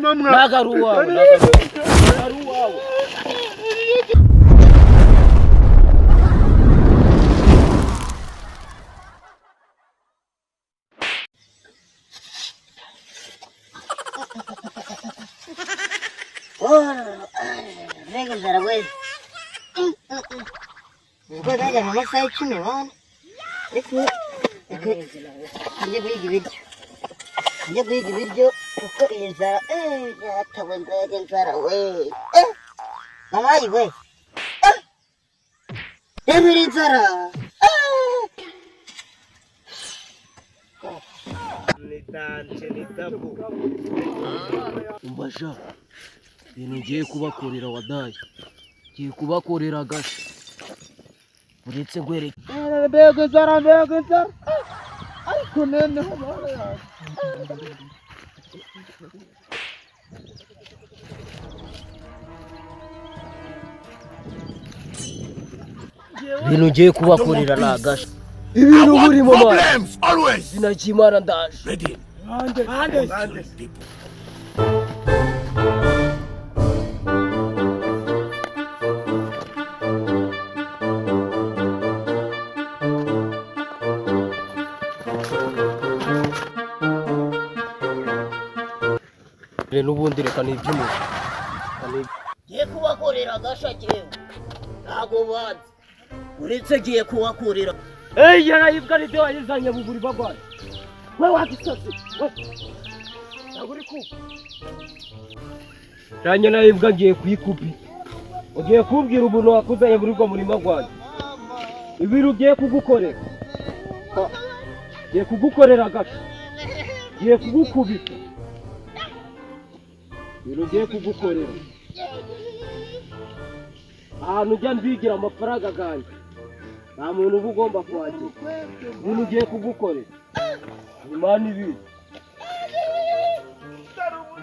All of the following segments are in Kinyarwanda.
Murima mwa. Ntabwo ari uwawe, ntabwo ari uwawe. Mbega inzara we! Ubwo najya mu masaha 10 bana, ariko reka njye guhiga ibiryo, njye guhiga ibiryo kuko iyi nzara, data we, mbega inzara we! Mama we, reba iyi nzara! Umva sha, ibintu ngiye kubakorera wadaye, ngiye kubakorera agasha uretse nkwereke. Mbega inzara, mbega inzara! Ariko noneho bana yanjye. Ibintu ngiye kubakorera ni agasha, ibintu burimo mana izina ry'Imana ndaje. N'ubundi reka nibyinire, ngiye kubakorera agasha jyewe, ntago banzi uretse ngiye kubakorera. Eyi yarayibwa nibyo wayizanye buguri bagwaye we wagisazi we, ntabwo uri kumva nanjye nayibwa ngiye kuyikubita. Ugiye kubwira umuntu wakuzanye muri ubwo murima gwanjye ibintu ugiye kugukorera. Ngiye kugukorera agasha, ngiye kugukubita ibintu ugiye kugukorera. Ahantu ujya mbigira amafaranga ganjye nta muntu uba ugomba kuhagera. Ibintu ugiye kugukorera Imana ibizi.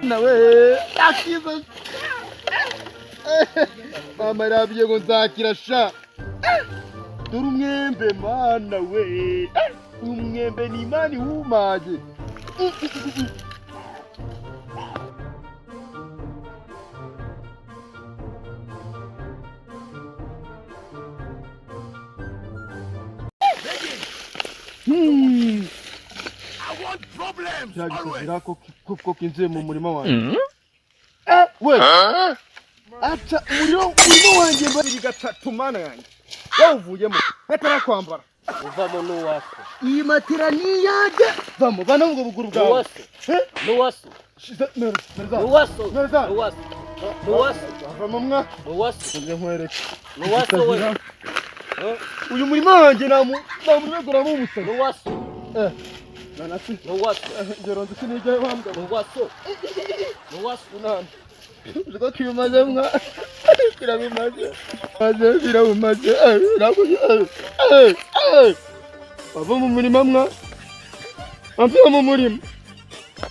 Nawe akiza. Mama yarabwiye ngo nzakira sha. Dore umwembe mana we. Umwembe ni Imana iwumaye. Cyagikuzira ko ko kinjiye mu murima wanjye. We aca umuriro umurima wanjye mbiri gatatu mana yanjye wawuvuyemo batarakwambara. Uvamo n'uwaso. Iyi matera ni iyanjye, vamo bana ubwo buguru bwawe. N'uwaso, n'uwaso, n'uwaso, n'uwaso, n'uwaso. Vamo mwa. N'uwaso. Nje nkwereke. N'uwaso we. Uyu murima wanjye nta murima umusazi. N'uwaso. Nanasi. N'uwaso. Ngero nzi sinijya wambwa. N'uwaso, n'uwaso. Unana uziko kibimaze mwa, kirabimaze maze birabumaze bava mu murima mwa, bamvira mu murima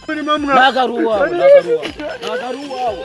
murima mwa. Ntabwo ari uwawe, ntabwo ari uwawe, ntabwo ari uwawe.